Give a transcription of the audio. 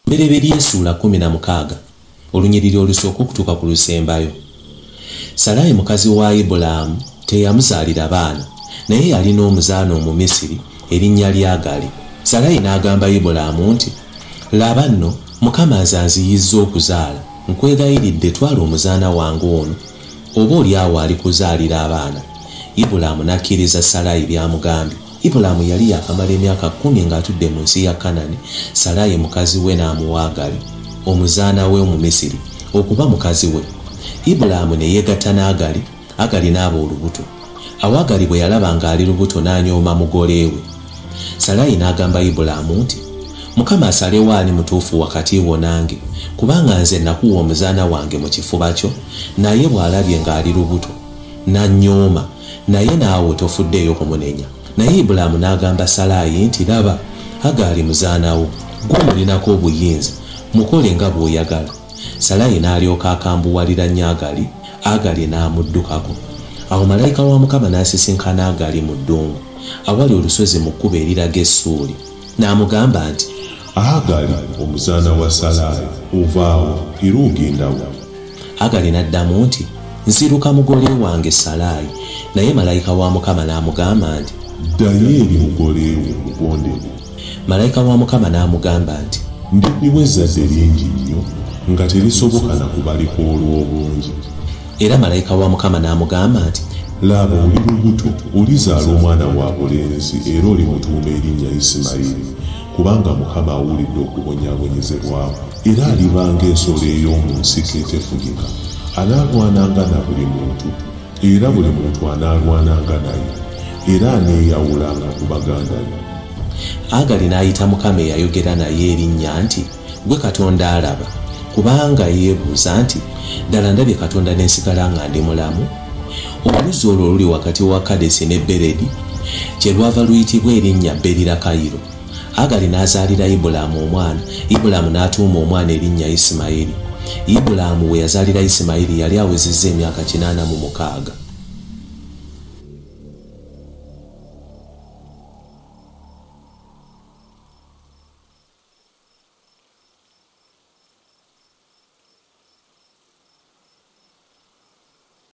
Lubereberye ssuula 16 olunyiriri olusooka okutuuka ku lusembayo. Salaayi mukazi wa Ibulaamu teyamuzaalira baana, naye yalina omuzaana Omumisiri erinnya lye Agali. Salaayi n'agamba Ibulaamu nti, Laba nno, Mukama nze anziyizza okuzaala, nkwegayiridde twala omuzaana wange ono, oboolyawo alikuzaalira abaana. Ibulaamu n'akkiriza Salaayi by'amugambye. Ibulaamu yali yaakamala emyaka 10 ng'atudde mu nsi ya Kanani, Salaayi mukazi we n'amuwa Agali, omuzaana we Omumisiri, okuba mukazi we. Ibulaamu ne yeegatta n'Agali, Agali n'aba olubuto. Awo Agali bwe yalaba ng'ali lubuto n'anyooma mugole we. Salaayi n'agamba Ibulaamu nti, Mukama asalewo ani mutuufu wakati wo nange, kubanga nze nakuwa omuzaana wange mu kifuba kyo, naye bw'alabye ng'ali lubuto, n'annyooma, naye naawe tofuddeeyo kumunenya. Naye Ibulaamu n'agamba Salaayi nti, Laba, Agali muzaana wo, gw'omulinako obuyinza, mukole nga bw'oyagala. Salaayi n'alyoka akambuwalira nnyo Agali, Agali n'amuddukako. Awo malayika wa Mukama n'asisinkana Agali mu ddungu, awali olusozi mu kkubo eriraga e Ssuuli. N'amugamba nti, Agali omuzaana wa Salaayi, ovaawo era ogenda wa? Agali n'addamu nti, Nziruka mugole wange Salaayi. Naye malayika wa Mukama n'amugamba nti, Ddayo eri mugole wo mugondere. Malayika wa Mukama n'amugamba nti, Ndikuwa ezzadde lingi nnyo nga terisoboka na kubalika olw'obungi. Era malayika wa Mukama n'amugamba nti, Laba oli lubuto, olizaala omwana wa bulenzi era olimutuuma erinnya Isimayiri, kubanga Mukama awulidde okubonyaabonyezebwa kwo. Era aliba ng'ensolo ey'omu nsiko etefugika, anaalwananga na buli muntu, era buli muntu anaalwananga naye, era aneeyawulanga ku baganda be. Agali n'ayita Mukama eyayogera naye erinnya nti, Ggwe Katonda alaba, kubanga yeebuuza nti, Ddala ndabye Katonda ne nsigala nga ndi mulamu? Oluzzi olwo oluli wakati wa Kadesi ne Beredi kyerwava luyitibwa erinnya Berirakayiro. Agali n'azaalira Ibulaamu omwana, Ibulaamu n'atuuma omwana erinnya Isimayiri. Ibulaamu we yazaalira Isimayiri yali awezezza emyaka 86.